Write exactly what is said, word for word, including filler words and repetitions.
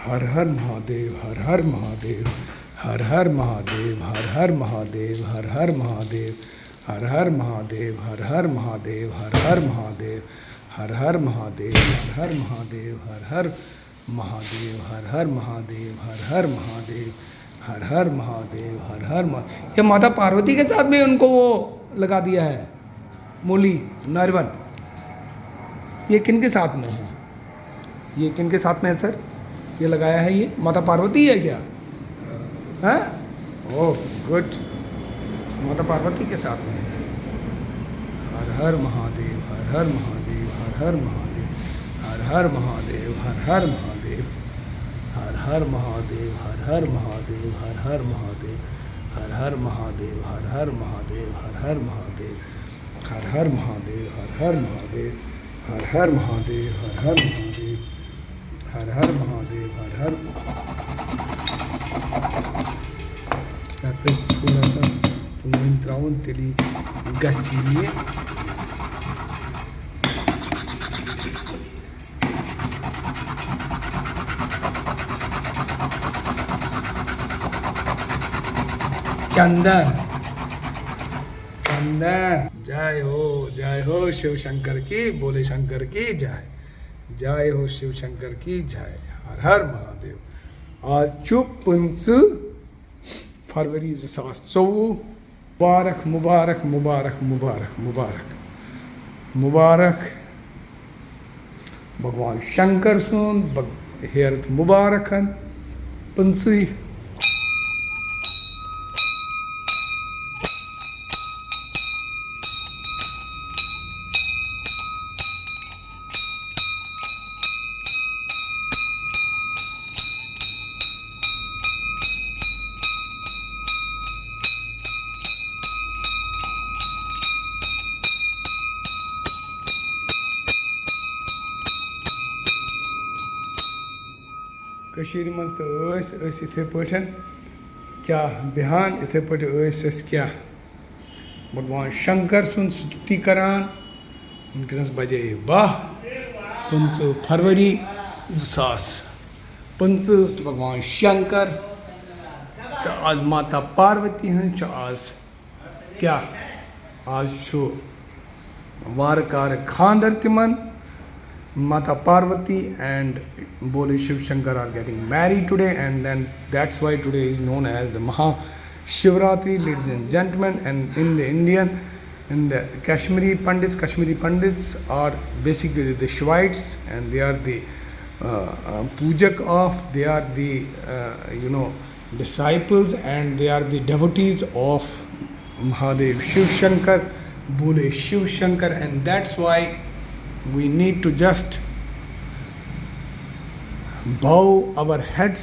हर हर महादेव, हर हर महादेव, हर हर महादेव, हर हर महादेव, हर हर महादेव, हर हर महादेव, हर हर महादेव, हर हर महादेव, हर हर महादेव, हर हर महादेव, हर हर महादेव, हर हर महादेव, हर हर महादेव, हर हर महादेव, हर हर महा-, ये माता पार्वती के साथ में उनको वो लगा दिया है, मूली, नारियल। ये किन के साथ में है? ये किन के साथ में है सर? ये लगाया है, ये माता पार्वती है क्या? हैं? ओह, गुड। माता पार्वती के साथ में है। हर हर महादेव, हर हर महादेव, हर हर महादेव, हर हर महादेव, हर हर महादेव, हर हर महादेव, हर हर महादेव, हर हर महादेव, हर हर महादेव, हर हर महादेव, हर हर महादेव, हर हर महादेव, हर हर महादेव, हर हर महादेव, हर हर महादेव, हर हर महादेव, हर हर। یَتھ پٮ۪ٹھ تھوڑا سا ٲلۍ ترٛاوُن، تیٚلی گژھِ یہِ۔ چندن، چندن، جے ہو، جے ہو شیو شنکر کی، بولے شنکر کی جے، جے ہو شیو شنکر کی جے، ہر ہر مہادیو۔ آز چھُ پٕنٛژٕہ فروری زٕ ساس ژوٚوُہ۔ مبارک، مبارک، مبارک، مبارک، مبارک، مبارک۔ بھگوان شنکر سُنٛد بھگ-، ہیرتھ مبارکن پٕنٛژٕہ۔ کٔشیٖرِ منٛز تہٕ ٲسۍ أسۍ یِتھَے پٲٹھۍ، کیٛاہ بیٚہان، یِتھَے پٲٹھۍ ٲسۍ أسۍ کیٛاہ بھگوان شنکر سُنٛد ستُتی کران۔ وٕنکیٚنَس بجے باہ، پٕنٛژٕہ فروری زٕ ساس پٕنٛژٕہ، تہٕ بھگوان شنکر تہٕ آز ماتا پاروتی ہٕنٛز چھِ آز کیٛاہ؟ آز چھُ وارٕ کارٕ خانٛدر تِمن۔ Mata Parvati and Bole Shiv Shankar are getting married today, and then that's why today is known as the Maha Shivratri, ladies and gentlemen. And in the Indian, in the Kashmiri Pandits, Kashmiri Pandits are basically the Shivites, and they are the uh, uh, pujak of, they are the uh, you know, disciples, and they are the devotees of Mahadev Shiv Shankar, Bole Shiv Shankar, and that's why we need to just bow our heads